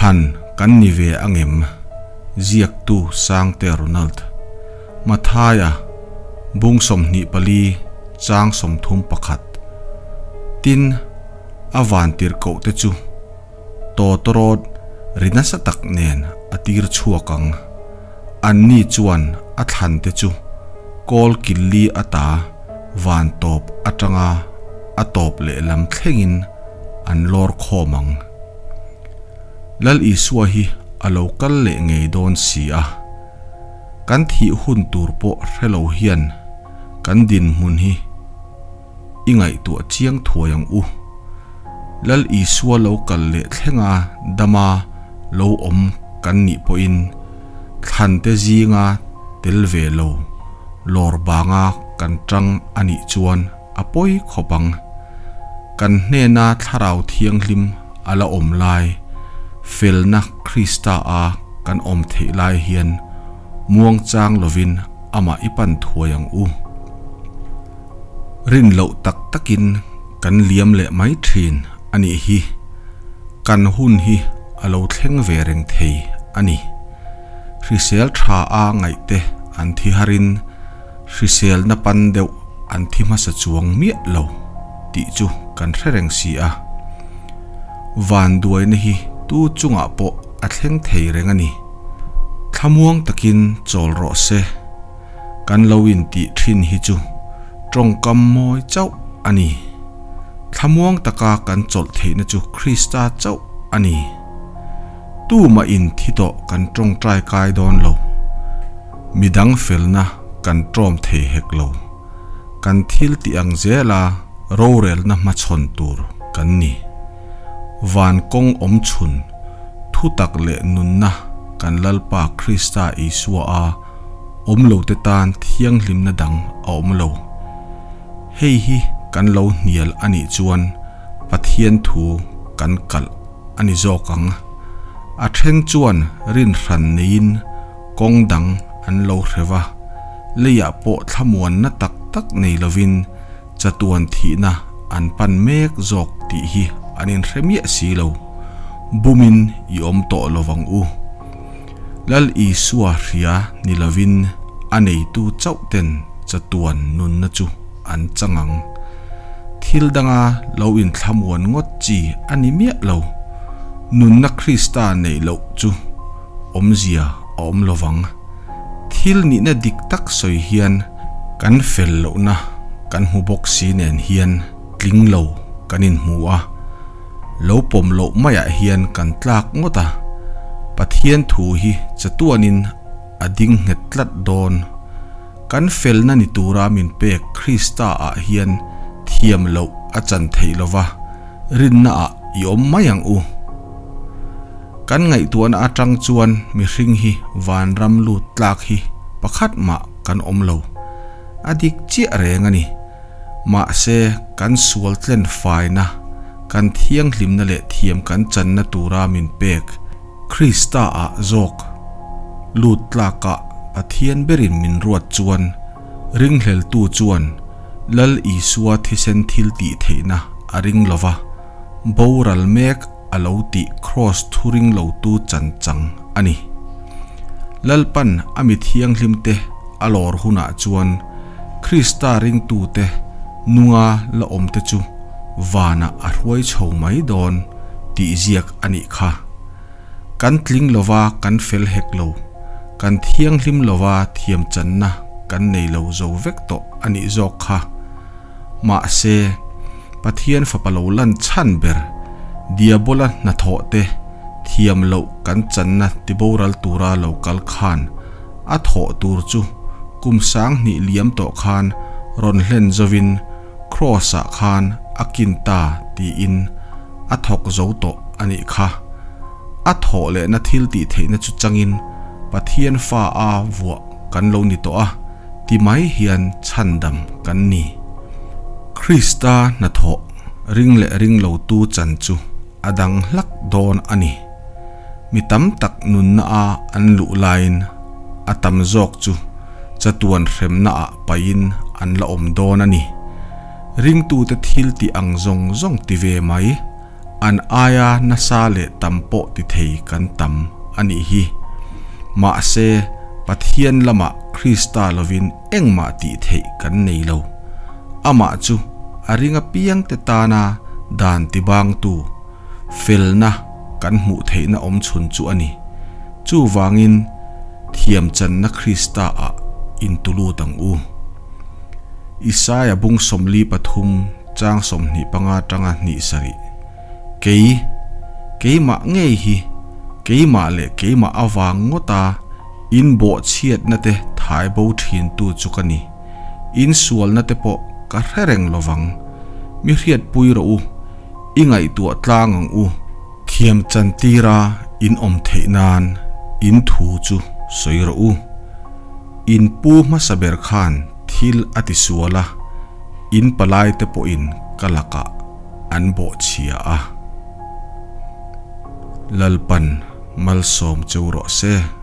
Thlan kan ni ve angem? Ziaktu Sangte Ronald. Mathaia, Bung 24, chang 31. Tin, a vantirhkohte chu tawtawrawt ri nasa tak nen a tir chhuak ang. Anni chuan a thlante chu kawl killi ata van tawp atanga a tawp lehlam thlengin an lawr khawm ang. Lal Isua hi a lo kal leh ngei dawn si a, kan thih hun tur pawh hre lo hian kan dinhmun hi i ngaihtuah chiang thuai ang u. Lal Isua lo kal leh thlenga dama lo awm kan nih pawhin thlante zinga tel ve lo lawr banga kan tang a nih chuan a pawi khawp ang. Kan hnena Thlarau Thianghlim a la awm lai, felna Krista a kan awm theih lai hian muangchang lovin amah i pan thuai ang u. Rin loh tak takin kan liam leh mai thin a nih hi. Kan hun hi a lo thleng ve reng thei a ni. Hrisel tha a ngaihte an thi harin hriselna pan deuh an thi hmasa chuang miah lo tih chu kan hre reng si a. Vanduaina hi tu chungah pawh a thleng thei reng a ni. Thlamuang takin chawl rawh se. Kan lo intih thin hi chu tawngkam mawi chauh a ni. Thlamuang taka kan chawlh theihna chu Krista chauh a ni. Tumah in thi tawh kan tawngtai kai dawn lo. Midang felna kan tawm thei hek lo. Kan thil tih ang zela rorelna hmachhawn tur kan ni. Van kawng awm chhun, thutak leh nunna kan Lalpa Krista Isua a awm lo te tan thianghlimna dang a awm lo. Hei hi kan lo hnial a nih chuan Pathian thu kan kalh a ni zawk ang. A then chuan rin hran neiin kawng dang an lo hre va, leiah pawh thlamuanna tak tak nei lovin chatuan thihna an pan mek zawk tih hi an inhre miah si lo. Bumin i awm tawh lovang u. Lal Isua hria ni lovin a neitu chauh ten chatuan nunna chu an chang ang. Thil danga lo inthlamuan ngawt chi a ni miah lo. Nunna Krista neih loh chu awmzia a awm lovang. Thil nihna dik tak sawi hian kan fel lohna kan hmu bawk si nen hian tling lo kan inhmu a. Lo pawm loh maiah hian kan tlak ngawt a, Pathian thu hi chatuanin a ding nghet tlat dawn. Kan felna ni tura min pek Krista ah hian thiam loh a chan theih lova, rinna ah i awm mai ang u. Kan ngaihtuahna atang chuan mihring hi vanram lut tlak hi pakhat mah kan awm lo. A dik chiah reng a ni. Mahse, kan sual tlen faina, kan thianghlimna leh thiam kan channa tura min pek Krista ah zawk lut tlakah Pathian berin min ruat chuan ringhleltu chuan Lal Isua thisen thil tih theihna a ring lova, boral mek a lo tih kraws thu ring lotu chan chang a ni. Lalpan a mi thianghlimte a lawr hunah chuan Krista ringtute nunga la awmte chu vanah a hruai chho mai dawn tih ziak a nih kha. Kan tling lova kan fel hek lo, kan thianghlim lova thiamchanna kan nei lo zo vek tawh a nih zawk kha. Mahse, Pathian Fapa lo lan chhan ber, Diabola hnathawh te thiam loh kan channa tiboral tura lo kal khan a thawh tur chu kum 2000 liam tawh khan rawn hlen zovin Kraws-ah khan a kin ta tiin a thawk zo tawh a nih kha. A thawh lehna thil tih theihna chu changin Pathian fa a vuah kan lo ni tawh a ti mai hian chhandam kan ni. Krista hnathawh ring leh ring lotu chan chu a dang hlak dawn a ni. Mi tam tak nunna a an luh laiin a tam zawk chu chatuan hremna ah paihin an la awm dawn a ni. Ringtute thil tih ang zawng zawng ti ve mai. An aia nasa leh tam pawh ti thei kan tam a nih hi. Mahse, Pathian lamah Krista lovin engmah tih theih kan nei lo. Amah chu a ring apiangte tana dan tibangtu, felna kan hmuh theihna awmchhun chu a ni. Chuvangin, thiamchanna Krista-ah intulut ang u. Isaia bung 43 chang 25 tanga 27. Kei, keimah ngei hi, keimah leh keimah avang ngawta in bawhchhiatna te thai bo thintu chu ka ni. In sualna te pawh ka hre reng lovang. Mi hriatpui rawh u, i ngaihtuah tlang ang u. Thiam chantira in awm theih nan in thu chu sawi rawh u. In pu hmasa ber khan thil a tisual a, in palai te pawhin ka lakah an bawhchhia a. Lalpan malsawm cheu rawh se.